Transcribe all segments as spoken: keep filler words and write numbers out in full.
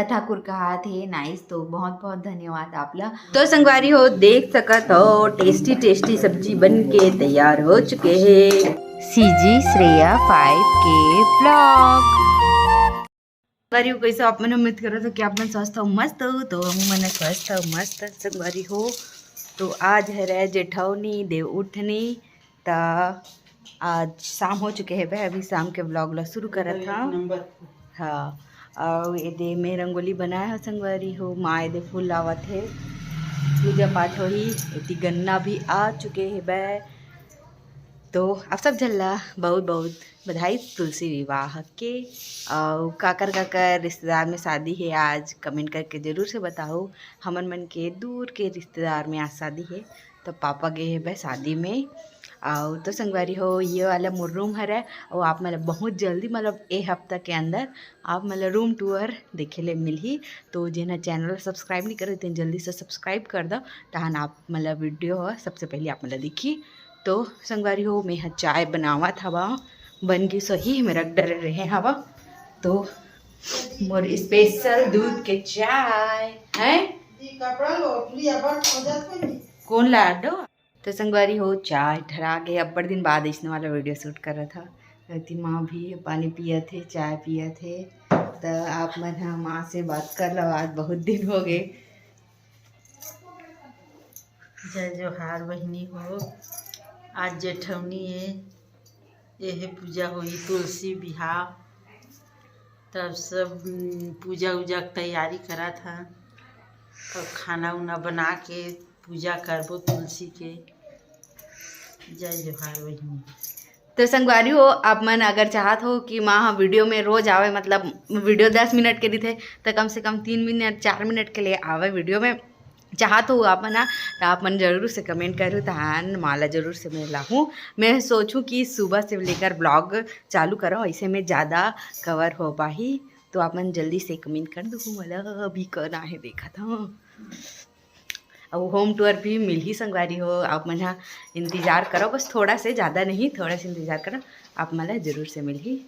ठाकुर कहात हे। नाइस, तो बहुत बहुत धन्यवाद आप ला। तो संगवारी हो, देख सकत हो, टेस्टी टेस्टी सब्जी बन के तैयार हो चुके हे। सीजी श्रेया फ़ाइव के ब्लॉग। संगवारी हो, कैसे आप मन? उम्मीद करत हो कि आप मन स्वस्थ हो, मस्त हो। तो हम मन स्वस्थ हो, मस्त संगवारी हो। तो आज हरे जेठौनी, देव उठनी, त आज शाम हो चुके हे बे, अभी शाम के ब्लॉग ला शुरू करत हव। हाँ, अउ एदे मैं रंगोली बनाए हव संगवारी हो, माँ एदे फूल लावत हे, पूजा पाठ होही। एती गन्ना भी आ चुके हे बे। तो आप सब झन ला बहुत बहुत बधाई तुलसी विवाह के। अउ काकर काकर रिश्तेदार में शादी हे आज, कमेंट करके जरूर से बताओ। हमन मन के दूर के रिश्तेदार में आज शादी हे, तो पापा गे हे बे शादी में। अउ तो संगवारी हो, ये वाला मोर रूम हरे, अउ आप मन ला बहुत जल्दी, मतलब ए हफ्ता के अंदर आप मन ला रूम टूर देखे ले मिलही। तो जेन ह चैनल सब्सक्राइब नहीं करे, तेन जल्दी से सब्सक्राइब कर दो, तहन आप मन ला वीडियो ह सबसे पहले आप मन ला दिखही। तो संगवारी हो, मैं ह चाय बनावत हवा, बन गे सही, मैं रख डरे रहे हवा। तो मोर स्पेशल दूध के चाय है। कौन ला दो? तो संगवारी हो, चाय ठरा के अब्बड़ दिन बाद अइसने वाला वीडियो शूट करत हव। एती माँ भी पानी पियत हे, चाय पियत हे। त आप मन ह माँ से बात कर लो, आज बहुत दिन हो गए। जय जोहार बहिनी हो, आज जेठौनी ए, एहे पूजा होही तुलसी बिहाव। तब सब, उम, पूजा उजा के तैयारी करत हन। तब खाना उना बना के पूजा करबो तुलसी के। जय जोहार बहिनी। तो संगवारी हो, आप मन अगर चाहत हो कि माँ ह वीडियो में रोज आवे, मतलब वीडियो दस मिनट के रहिथे, तो कम से कम तीन मिनट, चार मिनट के लिए आवे वीडियो में, चाहत हो आप मन ह, तो आप मन जरूर से कमेंट करू, तहान माँ ला जरूर से मिलाहूँ। मैं सोचूँ कि सुबह से लेकर ब्लॉग चालू करो, ऐसे में ज़्यादा कवर हो पाही। तो आप मन जल्दी से कमेंट कर दो, मोला अभी करना है, देखत हव। अब होम टूर भी मिलही संगवारी हो, आप मन ह इंतजार करो, बस थोड़ा से, ज़्यादा नहीं, थोड़ा से इंतजार करो, आप मन ला जरूर से मिलही।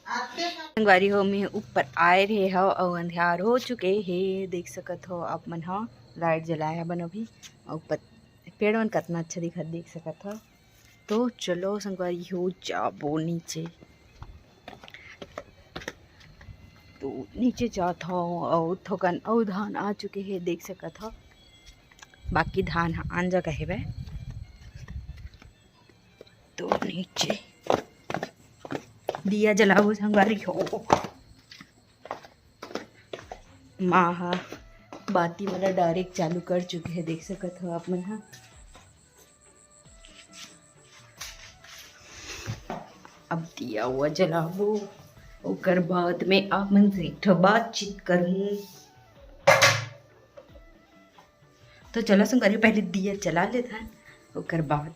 संगवारी हो, मैं ऊपर आए रहे हव अउ अंधियार हो चुके हे, देख सकत हो आप मन ह, लाइट जलाए हवन अभी। अउ पत-, पेड़ मन कतना अच्छा दिखत, देख सकत हो। तो चलो संगवारी हो, जाबो नीचे। तो नीचे जात हव अउ थोकन अउ धान आ चुके हे, देख सकत हव। बाकी धान ह आन जगह हेवय। तो नीचे दिया जलाबो संगवारी हो। माँ ह बाती वाला डायरेक्ट चालू कर चुके हे, देख सकत हो आप मन ह। अब दिया हुआ जलाबो, ओकर बाद में आप मन से एक ठो बातचीत करूँ। तो चलो संगवारी, पहले दिया जला लेथन, ओकर बाद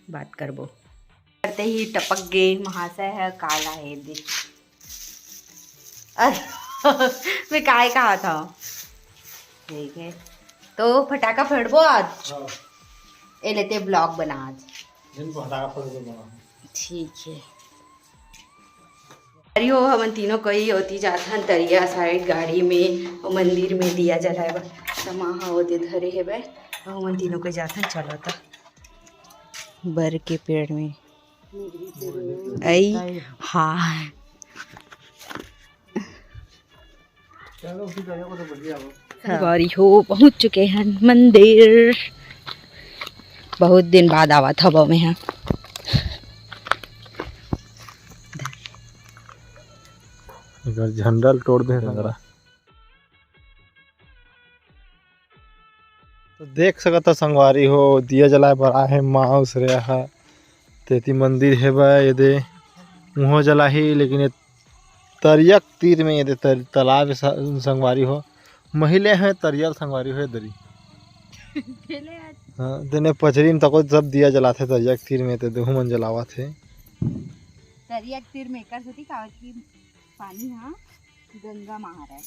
बात करबो। करते ही टपक गे महाशय ह, काला हे दे। अरे, मैं काय कहा था? ठीक है, तो फटाका फोड़बो आज। हाँ। ए लेते ब्लॉग बना आज। दिन को फटाका फोड़ के बना। ठीक है। अरे हो, हमन तीनों कोई ओती जाथन तरिया साइड गाड़ी में, ओ मंदिर में दिया जलाए बर। त माँ ह ओदे धरे हेबे, हमन तीनों कोई जाथन। चलो त बर के पेड़ में। आई, हाँ। संगवारी हो, पहुँच चुके हैं मंदिर। बहुत दिन बाद आवत हव मैं ह। एकर झंडा ल तोड़ दे संगरा। तो देख सकत हो संगवारी हो, दिया जलाए बर आहे माँ उसरे ह। तेती मंदिर हेबे, एदे उहों जलाही, लेकिन ये तरिया के तीर में एदे तर-, तालाब हे स-, संगवारी हो। महिले हे तरिया ल संगवारी हो एदरी। हाँ, तेने पचरी में तको सब दिया जलाथे तरिया के तीर में, ते देहू मन जलावत हे। तरिया के तीर में एकर सेती काबर कि पानी ह गंगा मा हरय।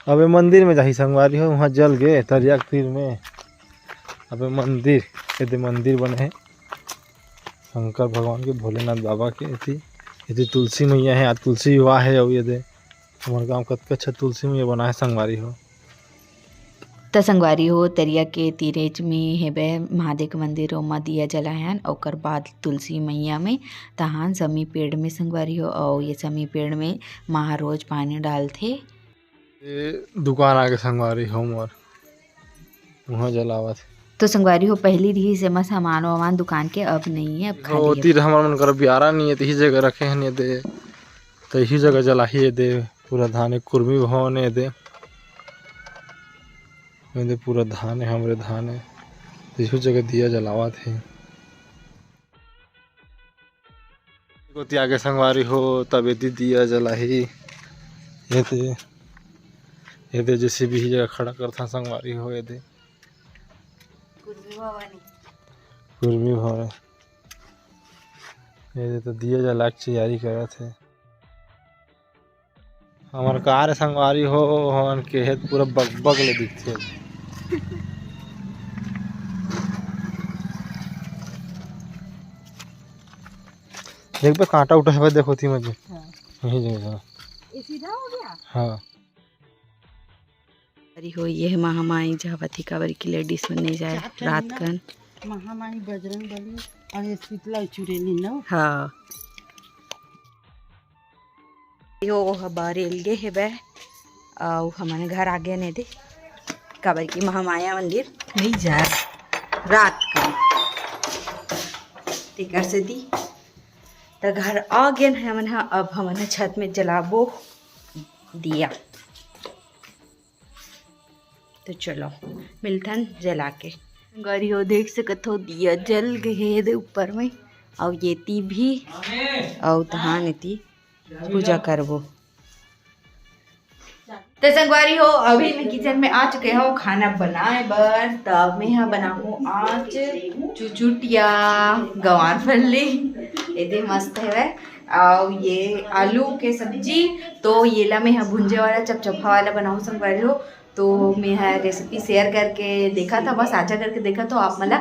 अबे मंदिर में जाही संगवारी हो, उहाँ जल गे तरिया के तीर में। अबे मंदिर, एदे मंदिर बने हे। शंकर भगवान के, भोलेनाथ बाबा के एती, एती तुलसी मैया हे। आज तुलसी विवाह हे अउ ये दे हमर गांव कतका अच्छा तुलसी मैया बनाए संगवारी हो। त संगवारी हो, तरिया के तीरेच में हेबे महादेव के मंदिर, ओमा दिया जलायन, ओकर बाद तुलसी मैया में, तहान समी पेड़ में संगवारी हो, अउ ये समी पेड़ में माँ रोज पानी डालथे। ये दुकान आगे संगवारी हो मोर, उहाँ जलावत हे। तो संगवारी हो, पहली रिहिस एमा सामान वामान दुकान के, अब नहीं है, अब खाली है। तीर हमर मन कर बियारा नहीं है, तो इही जगह रखे हन ये दे, तो इही जगह जलाही ये दे। पूरा धान हे, कुर्मी भवन हे ये दे, ये दे पूरा धान हे, हमरे धान हे, तो इही जगह दिया जलावत हे। गोती आगे संगवारी हो, तब एती दिया जलाही। ये दे, ये दे जेसीबी ही जगह खड़ा करथा संगवारी हो, ये दे। कुर्मी भवन। ये दे तो दिया जला के तैयारी करत हे। हमर कार संगवारी हो, हमन के हे पूरा बगबग ले दिखथे। देख बे, कांटा उठा है, देखो थी मजे। हाँ। यही जगह। ये सीधा हो गया? हाँ। अरे हो, ये महामाई जावत ही, काबर की लेडीज मन नहीं जाए रात कन। महामाई, बजरंग बली और ये शीतला चुरेली न। हाँ। यो ओह बारे अलगे हेबे, अउ हमन घर आ गे ने दे, काबर कि महामाया मंदिर नहीं जाए रात के, तेकर सेती त घर आ गेन हमन ह। अब हमन ह छत में जलाबो दिया। तो चलो, मिलथन जला के। संगवारी हो, देख सकत हो, दिया जल गे हे दे ऊपर में, अउ ये ती भी, अउ तहान एती पूजा करबो। तो संगवारी हो, अभी मैं किचन में आ चुके हो खाना बनाए बर। तब मैं हा बनाहूँ आज चुचुटिया गंवार फल्ली, एदे मस्त हवे। अउ ये आलू के सब्जी, तो येला मैं हा भुंजे वाला, चपचपा वाला बनाहूँ संगवारी हो। तो मैं हा रेसिपी शेयर करके देखा था, बस साझा करके देखा, तो आप मला,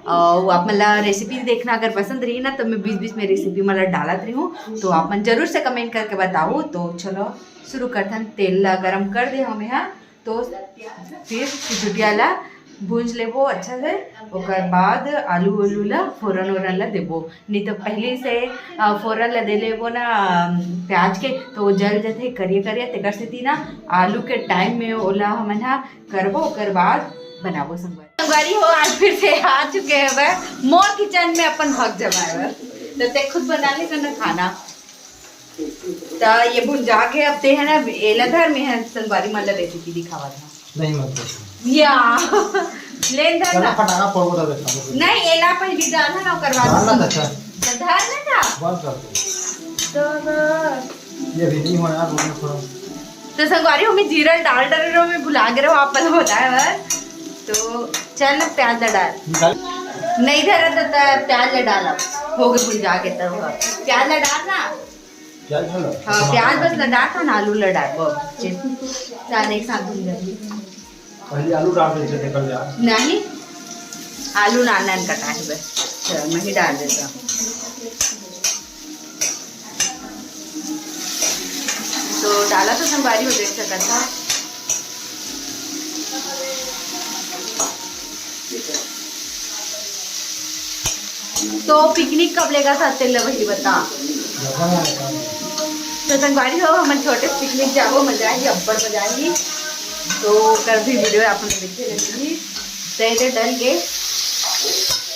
अउ आप मला रेसिपी देखना अगर पसंद रही ना, तो मैं बीच बीच में रेसिपी मला डालत रही हूँ, तो आप मन जरूर से कमेंट करके बताओ। तो चलो शुरू करथन। तेल ला गरम कर दे हमें हा, तो फिर चुचुटिया ला भूंज लेबो अच्छा से, ओकर बाद आलू उलू ला फोरन ओरन ला देबो। नहीं तो पहले से, अ, फोरन ला दे लेबो ना, अम, प्याज के, तो वो जल जथे करिया करिया, तेकर सेती ना आलू के टाइम में ओला हमन हा करबो, ओकर बाद बनाबो संगवारी। संगवारी हो, आज फिर से आ चुके हैं वह मोर किचन में अपन भग जमाए बर। तो ते खुद बना ले ना खाना। त ये भुंजा के अब ते है ना, एला धर, मैं है संगवारी मन ला रेसिपी दिखावत हूँ। नहीं मत या। लेन धर ना। फटाका फोड़बो तब देखा। नहीं, एला पहले डाल है ना, ओकर बाद डाल ना। अच्छा। तो धर ना था। बंद कर दो। तो ये भी नहीं हो यार, बोलना थोड़ा। तो संगवारी, हमें जीरा डाल डरे रहो, मैं भुला गे रहो, आप पहले बताए बर। तो चल ना, प्याज ला डाल। नहीं धरा तो त-, प्याज ला डाल, अब हो गए भुंजा के तब। प्याज ला डाल ना। प्याज है ना? हाँ, प्याज बस ला डाल था ना, आलू ला डाल, वो चल, एक साथ भूंज जाएगी। पहले आलू डाल देते थे कल यार। नहीं, आलू नान नान कटा है बस। चल, मैं ही डाल देता हूँ। तो डाला तो संगवारी हो देख सकता था। तो पिकनिक कब लेगा साथ तेल वही बता। तो संगवारी हो, हमन छोटे पिकनिक जाबो, मजा आही, अब्बड़ मजा आही। तो कर भी वीडियो आप लोग देखे रहती। तो ये डल के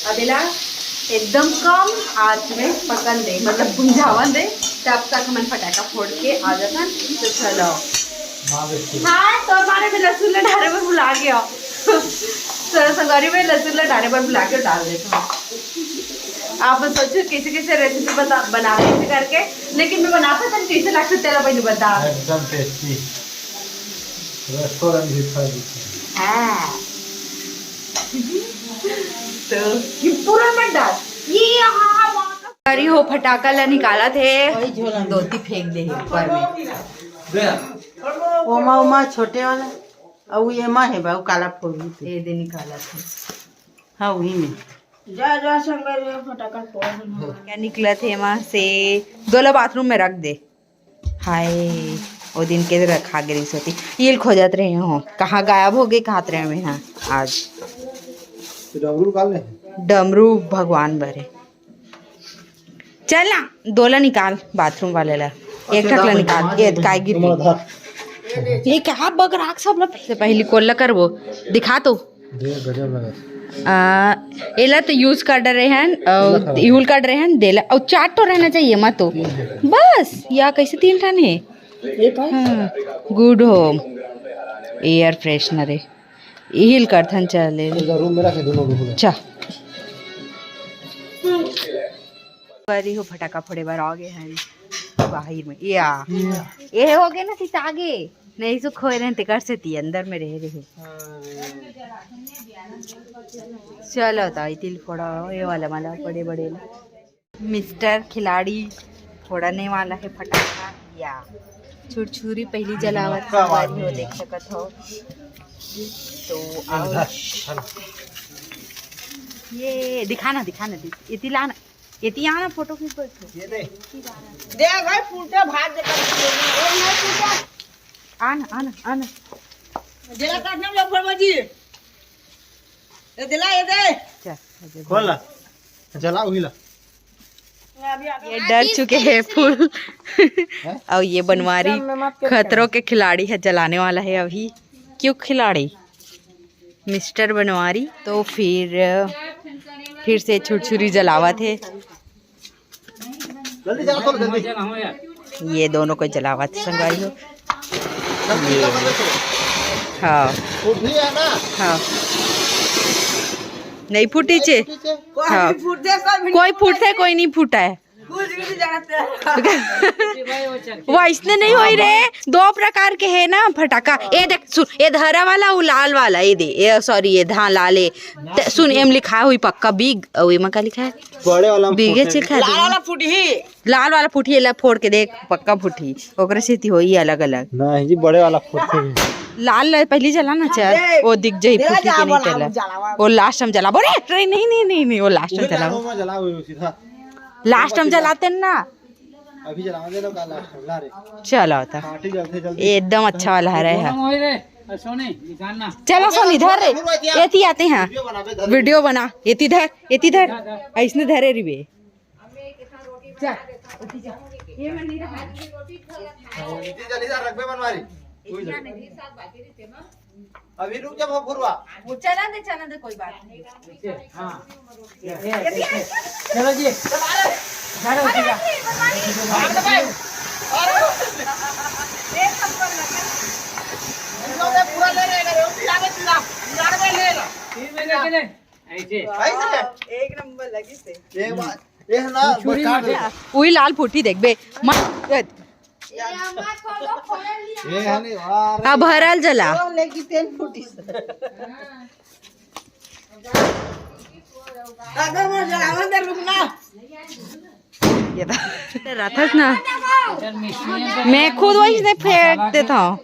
अब एला एकदम कम आंच में पकन दे, मतलब भुंजावन दे, तब तक हमन फटाका फोड़ के आ जाथन। तो चलो। हाँ, तो हमारे में लहसुन ला डारे बर भुला गया। तो संगवारी में लहसुन ला डारे बर भुला के डाल देता हूँ। आप सोचो कैसे कैसे रेसिपी बता, बनाते हैं करके, लेकिन मैं बनाता था कैसे लगता तेरा बहन बता। एकदम टेस्टी। रेस्टोरेंट भी खा लीजिए। हाँ। तो ये पूरा मत डाल। ये यहाँ वहाँ का। अरे हो, फटाका ला निकालत हे। वही झोला में। धोती फेंक दे हे ऊपर में। ओमा, ओमा छोटे वाला। अउ ये मा हे बा, उ काला फोड़ू ते। ये दे निकालत हे। हाँ, वही में। जा, जा, संगवारी हो, फटाका फोड़। क्या निकलत हे वहाँ से? दो ला बाथरूम में रख दे। हाय, वो दिन के रखा गे रहिस होती। ईल खोजत रहे हो, कहाँ गायब हो गए, कहत रहे मैं, हाँ, आज। डमरू काल नहीं? डमरू भगवान बरे। चल ना, दो ला निकाल, बाथरूम वाले ला। एक ठक ला निकाल, ये काय गिर गई? ये क्या बग राख सब ला? से पहली कोल्ला करबो, दिखा तो। देख, गजब लगा। आ, एला तो यूज़ कर डरे हन, अउ यूज़ कर डरे हन, देला, अउ चार ठो रहना चाहिए, मत तो। बस, या कैसे तीन ठन हे? हाँ, गुड होम एयर फ्रेशनर हे। इही ल करथन, चले। रूम में रखे दोनों रूम में। चा। बारी हो फटाका फोड़े बर आ गे हन बाहिर में। या। ये हो गे ना, सीता आगे। नहीं तो खोए रहे तेकर सेती अंदर में रहे रहे। चलो तो इतिल फोड़ा ये वाला माला बड़े बड़े ला। मिस्टर खिलाड़ी फोड़ने वाला है फटाका। या छुरछुरी पहली जलावत संगवारी हो, देख सकत हो। तो आओ। ये दिखाना, दिखाना दी, इतिल आना। एती आना, फोटो खींच बैठो। ये दे। दे भाई, फूटा भात दे कर। ओ नहीं फूटा। आना, आना, आना। जला काटना लो फरमा जी। ये दिला, ये दे। चल, ये दे। खोल ला। जला वही ला। ये डर चुके हैं फूल। हैं? और ये बनवारी खतरों के खिलाड़ी है, जलाने वाला है अभी। क्यों खिलाड़ी? मिस्टर बनवारी। तो फिर, फिर से छुरछुरी जलावत हे। जल्दी जला, खोल जल्दी। ये दोनों को जलावत हे संगवारी हो। ये। हाँ। फूटी है ना? हाँ। नहीं फूटी चे? फूटी चे? हाँ। कोई फूटथे, कोई नहीं फूटा है। कुछ भी नहीं जानते हैं। वो इसने नहीं होई रे, दो प्रकार के है ना फटाका। ये देख, सुन, ये धरा वाला, वो लाल वाला, ये दे, ये सॉरी, ये धान लाल है। ते-, सुन, एम लिखा हुई पक्का बिग, और एमा का लिखा है? बड़े वाला में बिग है, फूटे। चिल खा दे। लाल वाला फूटी ही। लाल वाला फूटी, ये ला फोड़ के देख, पक्का फूटी। ओकरे सेती होई अलग अलग। नहीं जी, बड़े वाला फूटी। लाल ला पहली जला ना, चल, वो दिख जाई, फूटी के नहीं चला। वो लास्ट में जला। बोले, नहीं, नहीं, नहीं, नहीं, वो लास्ट में जला। जला, वो सीधा। लास्ट में जलाते हैं ना। अभी जलावा दे लो, का लास्ट में ला रे। चलो तो। पार्टी जल्दी, जल्दी। एकदम अच्छा वाला हरा है। चलो सोनी, धर रे। एती आते हैं। वीडियो बना, एती धर, एती धर। ऐसने धरे रिबे। एती जल्दी धर, रखबे बनवारी। अभी रुक जा भोरवा। वो चला दे, चला दे, कोई बात नहीं। हाँ। चलो जी। अरे, अरे, अरे, अरे, एक नंबर लगा। पूरा ले ले, ले, ले, ले, ले, ले। तीन महीने के लिए। ऐसे। ऐसे? एक नंबर लगी से। एक बात, ये ना, छुरी बता मार दे। दे। उही लाल फूटी देखबे। मा-, ये हने, वाह रे। अब हरल जला। तो लेकिन तेल फूटी से। अगर वो जलावन दे, रुक ना। ये तो राथस ना। मैं खुद वही से फेंक देता हूँ।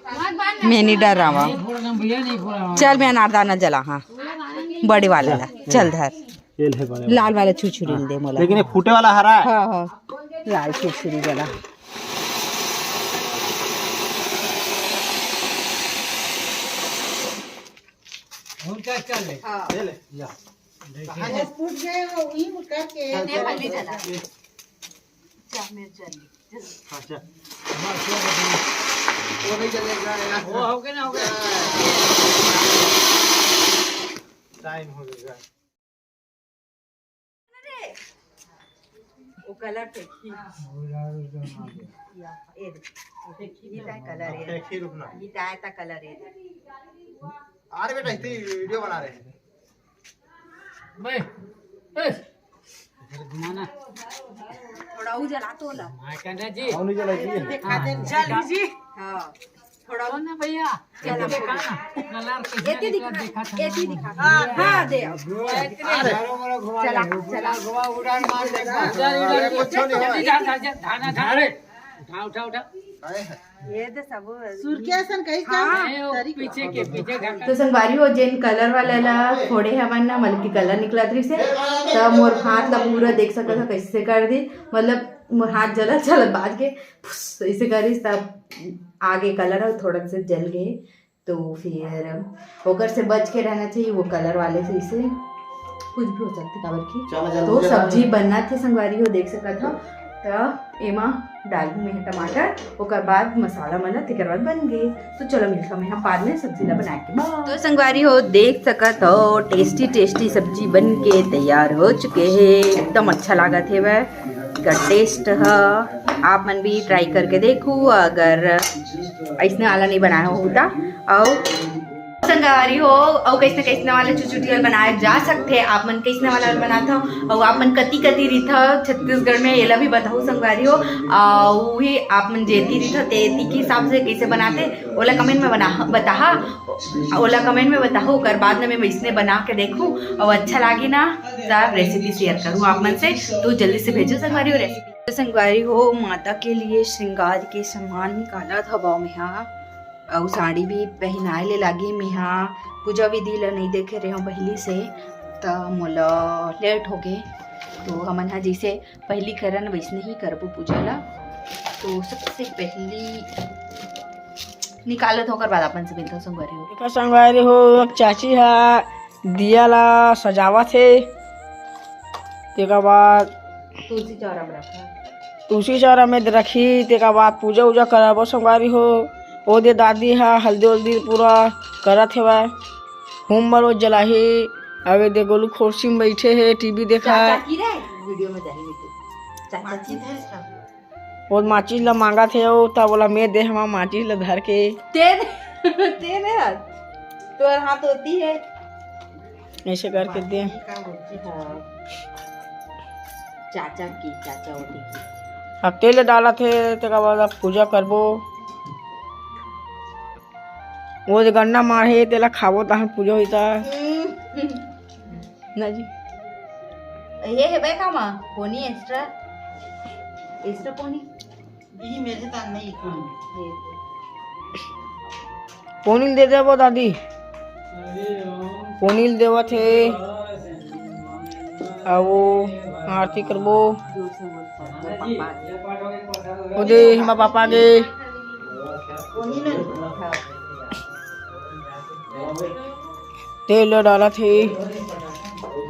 मैं नहीं डरावा। चल, मैं अनारदाना जला, हाँ। बड़े वाला ला। चल धर। ये ले बड़े वाला। लाल वाला छुरछुरी दे मोला। लेकिन ये फूटे वाला हरा है। हाँ, हाँ। लाल छुरछुरी वाला। और क्या चल ले? हाँ। ये ले। या। देखिए। वो फूट गए, वो ईंट करके। चल, चल, चल। चल, मेरे चल। हाँ, चल। वो नहीं चलेगा यार। वो हो गया ना, हो गया। टाइम हो गया। वो कलर फेंकी। या, ये दे। ये ताय कलर है। फेंकी, रुकना। ये ताय ता कलर है। अरे बेटा, इतनी वीडियो बना रहे हैं। बे, ए। इधर घुमाना। थोड़ा वो जला तो ला। हाँ, कहना जी। कौन जला जी? दिखा दे। हाँ। चल जी। हाँ। थोड़ा कौन है भैया? चला। ये देखा ना, कलर किसने ये दिखा, दिखा था ये ना? दिखा। हाँ, हाँ, दे। अरे, चला, चला। घुमा उड़ान मार दे। उधर, उधर, अरे, कुछ नहीं हुआ। जा, जा, जा, धाना, धाना। अरे, उठा, उठा, उठा। ये तो सब सुरखिया असन कहीं का हाँ। नहीं, वो पीछे के, पीछे का। तो संगवारी हो, जेन कलर वाला ला फोड़े हवन ना, मतलब कि कलर निकलत रहिस हे, त मोर हाथ ला पूरा देख सकत हो कैसे कर दी, मतलब मोर हाथ जलत जलत बाज के फुस ऐसे करिस, तब आगे कलर ह थोड़ा से जल गए। तो फिर ओकर से बच के रहना चाहिए, वो कलर वाले से, इसे कुछ भी हो सकते काबर की। चलो, जल्दी तो जल्दी। सब्जी बनना थे संगवारी हो, देख सकत हो। तो एमा डालहूँ मैं टमाटर, ओकर बाद मसाला मन ला, तेकर बाद बन गए। तो चलो मिलता मैं बाद में सब्जी ला बना के। Bye। तो संगवारी हो, देख सकत हो टेस्टी टेस्टी सब्जी बन के तैयार हो चुके हे। एकदम अच्छा लागत हे वह, एकर टेस्ट ह। आप मन भी ट्राई करके देखू, अगर ऐसने वाला नहीं बनाए हो त। अउ संगवारी हो, अउ कैसने कैसने वाले चुचुटियल बनाए जा सकथे, आप मन कैसने वाला बनाथव, अउ आप मन कति कति रिथव छत्तीसगढ़ में, एला भी बताहू संगवारी हो। अउ वही आप मन जेती रिथव तेती के हिसाब से कैसे बनाथे, ओला कमेंट में बना बताहा, ओला कमेंट में बताहू। ओकर बाद न मैं वैसने बना के देखू, अउ अच्छा लागी ना त रेसिपी शेयर करूँ आप मन से। तो जल्दी से भेजो संगवारी हो रेसिपी। तो संगवारी हो, माता के लिए श्रृंगार के सामान निकालत हवव मेहा। अउ साड़ी भी पहनाए ले लागी। मेहा पूजा विधि ला नइ देखे रेहेंव पहिली से, त मोला लेट हो गे। तो हमन ह जइसे पहिली करन वइसने ही करबो पूजा ला। तो सबसे पहिली निकालत हों, ओकर बाद अपन से मिलथन संगवारी हो। देखो संगवारी हो, एक चाची ह दिया ला सजावत हे, तेकर बाद तुलसी चौरा में रखा। तुलसी चौरा में रखी, तेकर बाद पूजा उजा कराबो संगवारी हो। ओ दे दादी ह हल्दी उल्दी पूरा करत हेवय, होम बरोज जलाही। अबे दे गोलू खोरसी में बैठे हे, टीवी देखा हे। चाचा की रे, वीडियो में जाही तू। चाचा की। वो माचिस ला मांगत हे, ओ तब ओला मैं दे हमा माचिस ला धर के। ते दे, ते दे हस। तोर हाथ होती है। ऐसे करके दे। हाँ। चाचा की, चाचा होती की। अब तेल डालत हे, तेकर बाद अब पूजा करबो। वो जे गन्ना मार हे, तेला खाबो, तहन पूजा होई त। हम्म। ना जी। ये हेबे का माँ? पोनी extra? Extra पोनी? ई मेरे साथ नहीं खाऊंगी। ये दे। पोनी ल दे देबो दादी। पोनी ल देवत हे। अउ आरती करबो। जोर से बोल, पापा, पापा। ओ दे, हमर पापा गे। पोनी ल दे। हाँ। तेल डालत हे।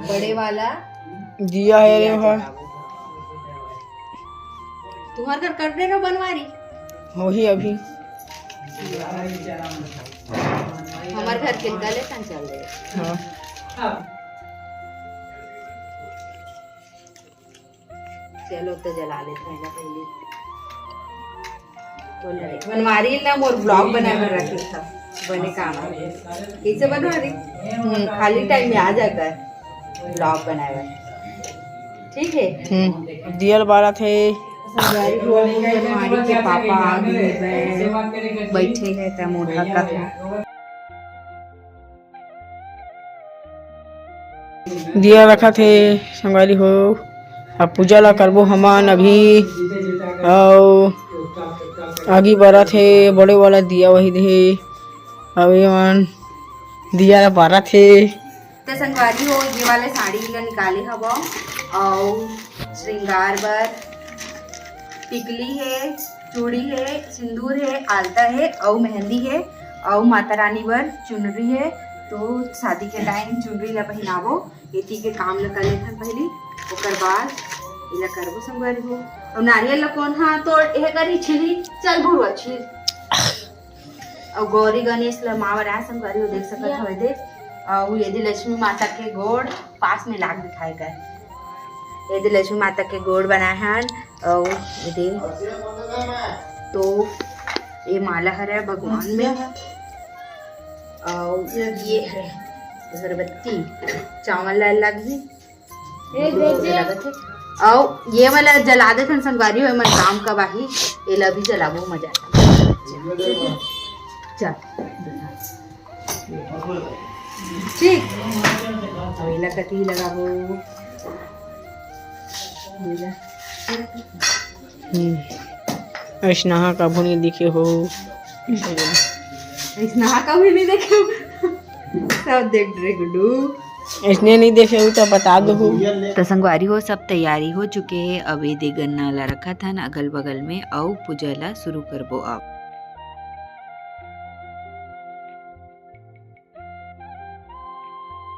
बड़े वाला दिया हे रे ओहा। तुंहर घर कर दे ना बनवारी। होही अभी। हमर घर के गले तन चल रहे। हाँ। चलो तो जला लेते हैं ना पहले। बनवारी ना मोर vlog बनाए बर रखे था, बने काम है। कैसे बनवारी? हम्म, खाली टाइम में आ जाता है vlog बनाए बर। ठीक है। हम्म, दियल बारत हे। संगवारी हो, बनवारी के पापा आ गए हैं, बैठे हैं त मोर हरकत है। दिया रखत हे संगवारी हो। अब पूजा ला करबो हमन अभी। अउ आगी बरत हे, बड़े वाला दिया वही दे हे। अउ ये मन दिया ला बारत हे। त संगवारी हो, ये वाला साड़ी ला निकाले हवो अउ श्रृंगार बर टिकली हे, चूड़ी हे, सिंदूर हे, आलता हे अउ मेहंदी हे अउ माता रानी बर चुनरी हे। तो शादी के टाइम चुनरी ला पहिनाबो। एती के काम ला कर लेथन पहिली, ओकर बाद एला करबो संगवारी हो। अउ नारियल ला कोन हा तोड़ एहे करी छिली, चल भुरुआ छिल। अउ गौरी गणेश ला माँ बर आए संगवारी हो, देख सकत हव एदे। अउ एदे लक्ष्मी माता के गोड़ पास में लाग दिखाए गए। एदे लक्ष्मी माता के गोड़ बनाए हन। अउ एदे तो ये माला हरे भगवान में। अउ ये हरे अगरबत्ती, चावल ला लगही। ए, दे दे। अउ ये वाला जला देथन संगवारी हो, एमन काम कब आही, एला भी जलाबो, मजा आही। चल। ठीक। अउ एला कति लगाबो। एला। हम्म। अइसनहा कभू नहीं देखे हो। अइसनहा कभी नहीं देखे हो। सब देख रहे गुड्डू। अइसने नहीं देखे हो तो बता दो। तो संगवारी हो, सब तैयारी हो चुके हे। अब ये दे गन्ना ला रखत हन अगल बगल में, अउ पूजा ला शुरू करबो अब।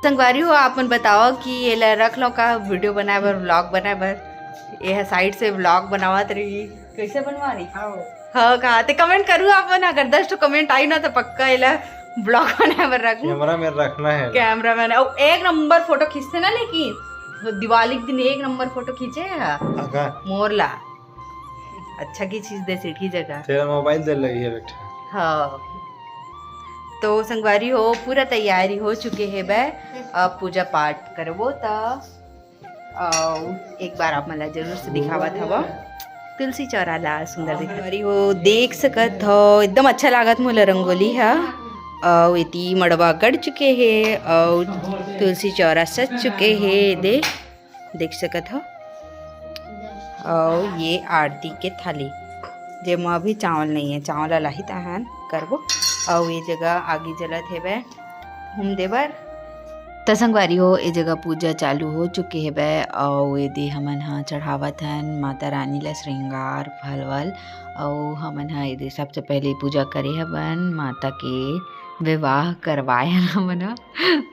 संगवारी हो, आप मन बताओ कि ये ला रख लो का वीडियो बनाए बर, व्लॉग बनाए बर। ये साइड से व्लॉग बनावत रही, कैसे बनवा रही? हाँ, कहा ते कमेंट करू आप मन, अगर दस ठो कमेंट आई ना तो पक्का ये ला व्लॉग बनाए बर रखू। कैमरा में रखना है। कैमरा मैन, और एक नंबर फोटो खींचते ना, लेकिन तो दिवाली के दिन एक नंबर फोटो खींचे है अगर मोर ला। अच्छा की चीज दे सीटी जगह। तेरा मोबाइल दे लगी है बेटा। हाँ, तो संगवारी हो, पूरा तैयारी हो चुके हे बे। अब पूजा पाठ करबो त, अउ एक बार आप मन ला जरूर से दिखावत हवा तुलसी चौरा ला सुंदर दिखा। संगवारी हो, देख सकत हो, एकदम अच्छा लागत मोला रंगोली हा। अउ एती मड़वा गड़ चुके हे, अउ तुलसी चौरा सज चुके हे। दे देख सकत हो। अउ ये आरती के थाली, जेमा अभी चावल नहीं है, चावल ला लाही तहान करबो। अउ ये जगह आगी जलत हेबे हूम देबर। त संगवारी हो, ए जगह पूजा चालू हो चुके हेबे। अउ ये दे हमन ह चढ़ावत हन माता रानी ला श्रृंगार फल वल। अउ हमन ह ये दे सबसे पहले पूजा करे हबन माता के विवाह करवाए हन हमन ह,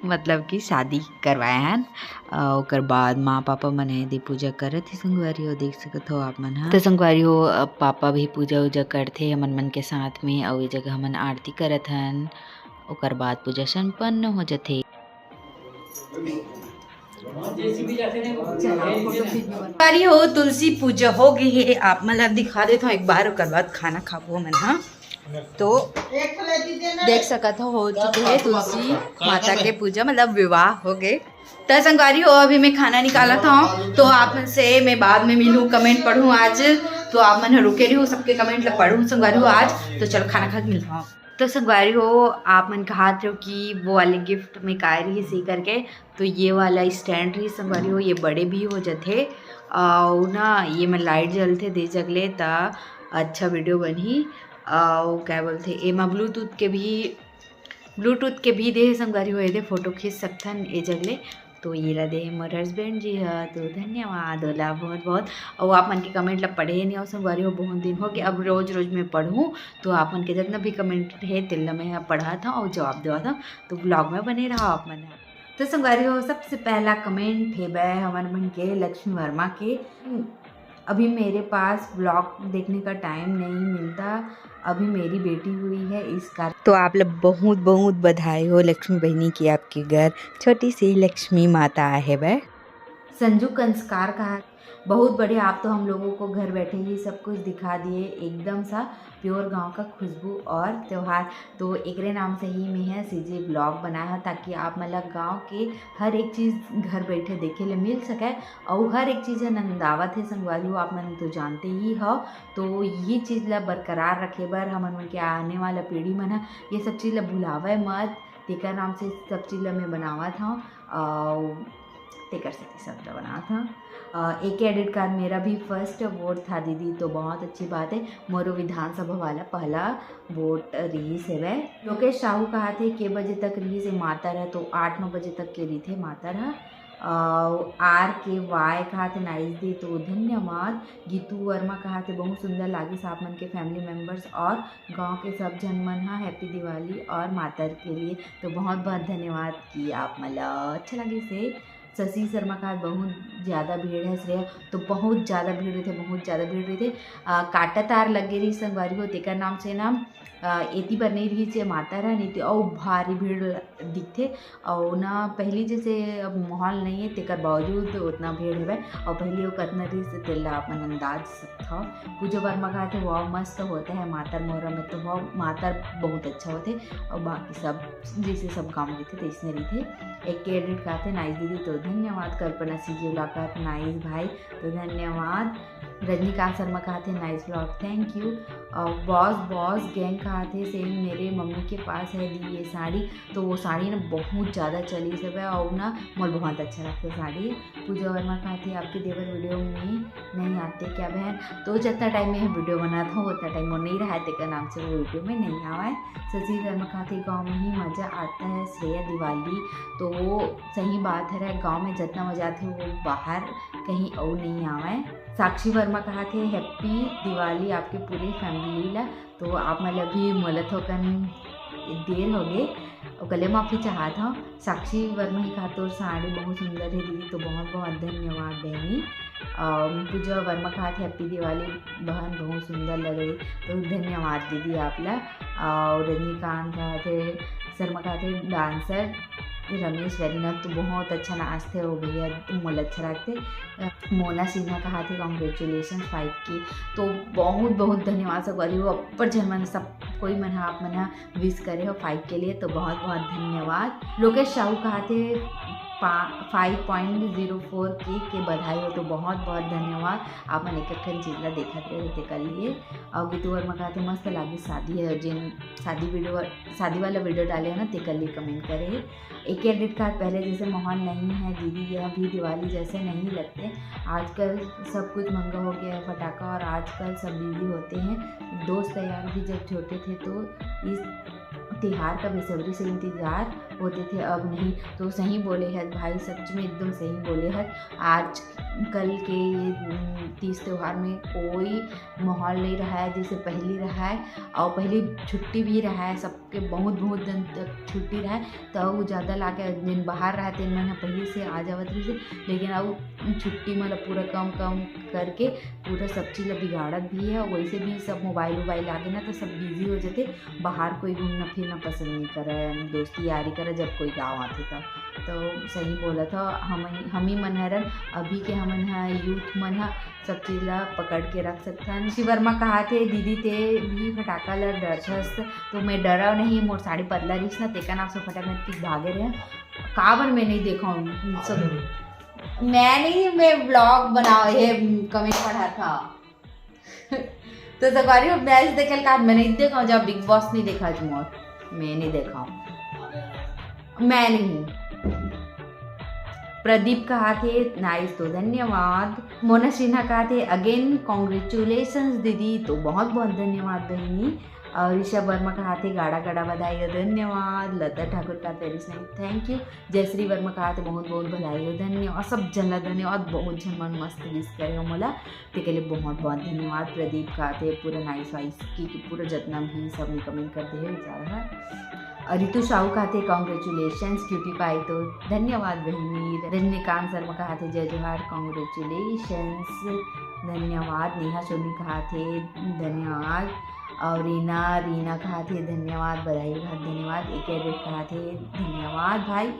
मतलब कि शादी करवाए हन। अ, ओकर बाद माँ पापा मन ह एदे पूजा करत हे संगवारी हो, देख सकत हो आप मन ह। तो संगवारी हो, अब पापा भी पूजा उजा करथे हमन मन के साथ में, अउ ये जगह हमन आरती करत हन। ओकर बाद पूजा संपन्न हो जथे। संगवारी हो, तुलसी पूजा हो गई है, आप मन ला दिखा देत हूँ एक बार, ओकर बाद खाना खाबो हमन ह। तो देख सकत हो, हो चुके है तुलसी माता के पूजा, मतलब विवाह हो गए। त संगवारी हो, अभी मैं खाना निकालत हूँ, तो आप मन से मैं बाद में मिलूँ, कमेंट पढ़ूँ आज। तो आप मन ह रुके रहो, सबके कमेंट ला पढ़ूँ संगवारी हो आज। तो चलो खाना खा के मिलता हूँ। तो संगवारी हो, आप मन कहात रहो कि वो वाले गिफ्ट में काय रही से करके, तो ये वाला स्टैंड रही संगवारी हो, ये बड़े भी हो जाथे। अउ ना ये में लाइट जलथे दे जगले त अच्छा वीडियो बनही। अउ क्या बोलथे, एमा ब्लूटूथ के भी ब्लूटूथ के भी दे हे संगवारी हो, एदे फोटो खींच सकथन ए जगले। तो ये ला दे हे मोर हस्बैंड जी ह, तो धन्यवाद ओला बहुत बहुत। अउ आप मन के कमेंट ला पढ़े नहीं हो संगवारी हो, बहुत दिन हो गए। अब रोज रोज मैं पढ़ूँ, तो आप मन के जितना भी कमेंट हे तेला मैं ह पढ़त हूँ अउ जवाब देवत हूँ। तो ब्लॉग में बने रहो आप मन ह। तो संगवारी हो, सबसे पहला कमेंट हे बे हमर मन के लक्ष्मी वर्मा के, अभी मेरे पास व्लॉग देखने का टाइम नहीं मिलता, अभी मेरी बेटी हुई है इस कारण। तो आप ला बहुत बहुत बधाई हो लक्ष्मी बहिनी की, आपके घर छोटी सी लक्ष्मी माता आहे बे। संजू कंसकार कहा, बहुत बढ़िया, आप तो हम लोगों को घर बैठे ही सब कुछ दिखा दिए, एकदम सा प्योर गांव का खुशबू और त्यौहार। तो एकरे नाम से ही मैं है सीजी ब्लॉग बनाया है, ताकि आप मन ला गांव के हर एक चीज़ घर बैठे देखे ले मिल सके। अउ हर एक चीज़ ह नंदावत है संगवारी हो, आप मन तो जानते ही हो। तो ये चीज़ ला बरकरार रखे बर हमन मन के आने वाला पीढ़ी मन ह ये सब चीज़ ला भुलावे मत, तेकर नाम से सब चीज़ ला मैं बनावत हूँ। अउ तेकर सेती सब ला बनावत हूँ। अ, एक एडिट कार्ड, मेरा भी फर्स्ट वोट था दीदी, तो बहुत अच्छी बात है। मोरो विधानसभा वाला पहला वोट रिहिस हेवय। लोकेश साहू कहा थे के बजे तक रिहिस हे मातर ह, तो आठ नौ बजे तक के रहिथे मातर ह। अउ आर के वाई कहा थे नाइस दी, तो धन्यवाद। गीतू वर्मा कहा थे बहुत सुंदर लागिस आप मन के फैमिली मेंबर्स और गांव के सब झन मन ह, हैप्पी दिवाली और मातर के लिए। तो बहुत बहुत धन्यवाद कि आप मन ला अच्छा लगिस हे। शशि शर्मा कहा बहुत ज़्यादा भीड़ है श्रेया, तो बहुत ज़्यादा भीड़ रहिथे, बहुत ज़्यादा भीड़ रहिथे। अ, काटा तार लगे रही संगवारी हो, तेकर नाम से ना अ, एती बर नहीं रही से मातर ह, नहीं तो अउ भारी भीड़ दिखथे। अउ ना पहली जैसे अब माहौल नहीं है, तेकर बावजूद उतना भीड़ हवय। अउ पहली वो कतना रही से तेला अपन अंदाज सकथव। पूजा वर्मा कहा थे वाह मस्त होता है मातर मोहरा में, तो वाह मातर बहुत अच्छा होते। और बाकी सब जैसे सब काम रहिथे तैसने रहिथे। एक कैंडिडेट कहा थे नाइस दीदी, तो धन्यवाद। कल्पना सीजी उलाकर नाइस भाई, तो धन्यवाद। रजनीकांत शर्मा कहाथे, nice vlog, thank you। और बॉस बॉस गैंग कहाथे, same मेरे मम्मी के पास है दी ये साड़ी, तो वो साड़ी ना बहुत ज़्यादा चलिस हवय और ना मोला बहुत अच्छा लगथे साड़ी। पूजा वर्मा कहाथे, आपके देवर वीडियो में नहीं आते क्या बहन? तो जितना टाइम मैं वीडियो बनात हूँ उतना टाइम वो नहीं रहा है, तेकर नाम से वो वीडियो में नहीं आवा है। शशि वर्मा कहाथे, गाँव में ही मज़ा आता है श्रेया दिवाली। तो वो सही बात है, गाँव में जितना मज़ा आथे वो बाहर कहीं और नहीं आवा है। साक्षी वर्मा कहाथे, happy दिवाली आपके पूरे family ला। तो आप मन ला भी मोला थोकन देर हो गए, ओकर ले माफी चाहत हूँ। साक्षी वर्मा ही कहा, तोर साड़ी बहुत सुंदर है दीदी, तो बहुत बहुत धन्यवाद बहनी। और पूजा वर्मा कहाथे, happy दिवाली बहन, बहुत सुंदर लग रही, तो धन्यवाद दीदी आप ला। और रजनीकांत कहाथे, शर्मा कहाथे, dancer रमेश वेरीनाथ तो बहुत अच्छा नाचथे हो भैया, मोला अच्छा लगथे। Mona Sinha कहाथे, congratulations five K। तो बहुत बहुत धन्यवाद संगवारी हो, अब्बड़ झन मन, सब कोई मन ह, आप मन ह wish करे हो five K के लिए, तो बहुत बहुत धन्यवाद। Lokesh Sahu कहाथे, five point zero four K के बधाई हो, तो बहुत बहुत धन्यवाद। आप मन एक एक ठन चीज ला देखत रहे तेकर लिए। और गीतू वर्मा कहाथे, मस्त लागे शादी है, जिन शादी वीडियो, शादी वाला वीडियो डाले है ना, तेकर लिए comment करे है। एक एडिट कहाथे, पहले जैसे माहौल नहीं है दीदी, यह भी दिवाली जैसे नहीं लगते, आजकल सब कुछ महंगा हो गया है, फटाका, और आजकल सब बिजी होते हैं। दोस्त यार भी जब छोटे थे तो इस तिहार का बेसब्री से इंतजार होते थे, अब नहीं। तो सही बोले है भाई, सच में एकदम सही बोले है। आजकल के ये, उम, तीज त्योहार में कोई माहौल नहीं रहा है जैसे पहली रहा है, और पहली छुट्टी भी रहा है, सबके बहुत बहुत दिन तक छुट्टी रहा है, तो वो ज़्यादा लागे, जिन बाहर रहा तेन मन ह पहली से आ जावत रहिस, लेकिन अब छुट्टी मतलब पूरा कम कम करके पूरा सब चीज ला बिगाड़त भी है। वैसे भी सब मोबाइल वोबाइल आगे ना, तो सब बिजी हो जाते, बाहर कोई घूमना फिरना पसंद नहीं करे, दोस्ती यारी करे जब कोई गाँव आथे तब। तो सही बोलत हो, हम, हम ही मन हरन, अभी के हमन ह, यूथ मन ह सब चीज ला पकड़ के रख सकथन। शिव वर्मा कहाथे, दीदी ते भी फटाका ला डरथस, तो मैं डरा नहीं, मोर साड़ी पतला रहिस ना, तेकर नाम से फटाक से भागे रहे। काबर मैं नहीं देखा हूँ सब, मैं नहीं, मैं vlog बनाओ, ये comment पढ़ा था। तो संगवारी हो, match देखे का मैं नहीं देखा हूँ, जब Bigg Boss नहीं देखा आज मोर, मैं नहीं देखा हूँ, मैं नहीं। प्रदीप कहाथे, nice, तो धन्यवाद। मोना सिन्हा कहाथे, again congratulations दीदी, तो बहुत बहुत धन्यवाद बहनी। और ऋषभ वर्मा कहाथे, गाड़ा गाड़ा बधाई हो, धन्यवाद। लता ठाकुर कहाथे, very nice, thank you। Jayashree Verma कहाथे, बहुत बहुत बधाई हो, धन्यवाद। सब झन ला धन्यवाद, बहुत झन मन मस्त wish करे हो मोला, तेके लिए बहुत बहुत धन्यवाद। प्रदीप कहाथे, पूरा nice वाइस की, की पूरा जितना भी सब ने comment कर दे है बेचारा है। और रितु साहू कहाथे, congratulations cutie pie, तो धन्यवाद बहनी। रजनीकांत शर्मा कहाथे, जय जोहार, congratulations, धन्यवाद। नेहा सोनी कहाथे, धन्यवाद। और रीना, रीना कहाथे, धन्यवाद, बधाई कहाथे, धन्यवाद। एक एडिट कहाथे, धन्यवाद भाई।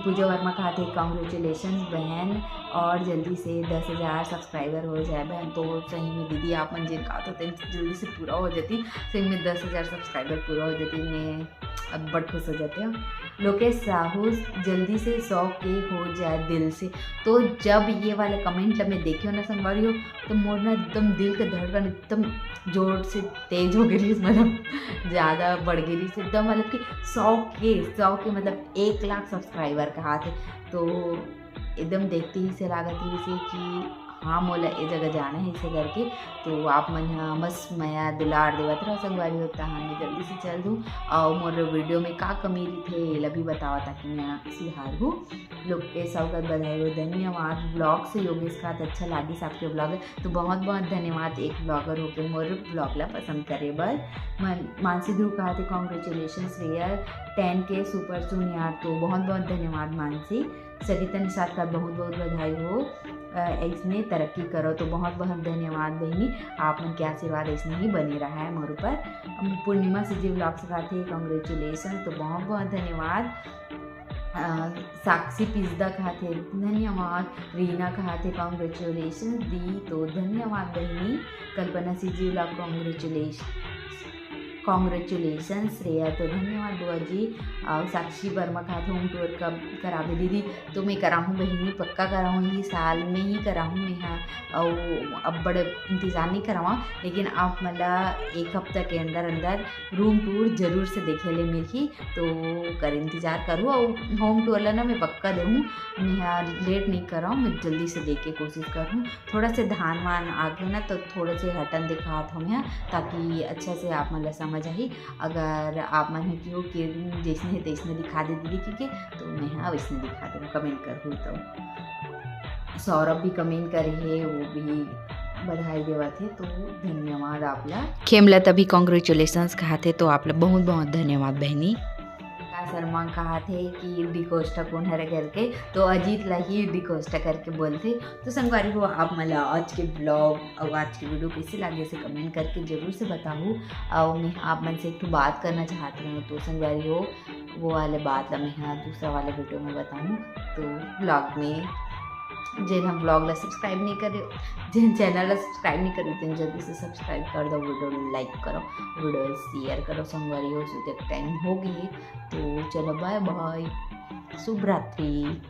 पूजा वर्मा कहाथे, congratulations बहन, और जल्दी से दस हजार subscriber हो जाए बहन। तो सही में दीदी, आप मन जेन कहाथो तेन जल्दी से पूरा हो जाती, सही में दस हजार subscriber पूरा हो जाती, मैं अब बड़ खुश हो जाती हूँ। लोकेश साहू, जल्दी से सौ K हो जाए दिल से। तो जब ये वाला comment ला मैं देखी हूँ ना संगवारी हो, तो मोर ना एकदम दिल के धड़कन एकदम जोर से तेज हो गई, मतलब ज़्यादा बढ़ गई एकदम, मतलब कि सौ K, सौ K मतलब एक लाख subscriber कहाथे। तो एकदम देखते ही से लागत रहिस हे कि हाँ, मोला ए जगह जाना है, इसे करके। तो आप मन ह मस्त मया दुलार देवत रहो संगवारी हो, तहाँ मैं जल्दी से चल दूँ। और मोर वीडियो में का कमी रहिथे, एला भी बताओ, ताकि मैं सुधार हूँ। लोकेश साहू का बधाई हो, धन्यवाद। Vlog से योगेश कहाथे, अच्छा लागिस आपके vlog, तो बहुत बहुत धन्यवाद एक vlogger होके मोर vlog ला पसंद करे बर। मन-, मानसी ध्रुव कहाथे, congratulations rare, ten K super soon यार, तो बहुत बहुत धन्यवाद मानसी। सरिता निषाद का बहुत बहुत बधाई हो, अ, ऐसने तरक्की करो, तो बहुत बहुत धन्यवाद बहिनी, आप मन के आशीर्वाद ऐसने ही बने रहा है मोर ऊपर। अम, पूर्णिमा C G vlogs कहाथे, congratulations, तो बहुत बहुत धन्यवाद। अ, साक्षी पिजदा कहाथे, धन्यवाद। रीना कहाथे, congratulations दी, तो धन्यवाद बहिनी। कल्पना C G vlog, congratulations। Congratulations Shreya, तो धन्यवाद बुआ जी। अउ साक्षी वर्मा कहाथे home tour कब कराबे दीदी? तो मैं कराहूँ बहिनी, पक्का कराहूँ, ये साल में ही कराहूँ मैं हा। अउ अब्बड़ इंतजार नहीं करावा, लेकिन आप मन ला एक हफ्ता के अंदर अंदर room tour जरूर से देखे ले मिलही, तो कर इंतजार करू। अउ home tour ला ना मैं पक्का देहूँ, मैं हा late नहीं कराऊँ, मैं जल्दी से दे के कोशिश करूँ। थोड़ा से धान वान आगे ना, तो थोड़ा से हटन दिखात हूँ मैं, ताकि अच्छा से आप मन ला समझ आही। अगर आप मन हे कि वो के जैसने हे तैसने दिखा दे दीदी के, तो मैं हा वैसने दिखा दूँ, comment करहू तो। सौरभ भी comment करे हे, वो भी बधाई देवत हे, तो धन्यवाद आप ला। खेमलता भी congratulations कहाथे, तो आप ला बहुत बहुत धन्यवाद बहिनी। का शर्मा कहाथे कि डिकोस्टा कोन हरे करके, तो अजीत ला ही डिकोस्टा करके बोलथे। तो संगवारी हो, आप मन ला आज के vlog अउ आज के video कैसे लागे, से comment करके जरूर से बताहू। अउ मैं आप मन से एक ठो बात करना चाहत हूँ, तो संगवारी हो, वो वाले बात ला मैं हा दूसरा वाले video में बताहूँ। तो vlog में जेन हम vlog ला subscribe नहीं करे, जेन channel ला subscribe नहीं करे, तेन जल्दी से subscribe कर दो, video like करो, video share करो संगवारी हो। सुते के time हो गई, तो चलो bye bye, शुभ रात्रि।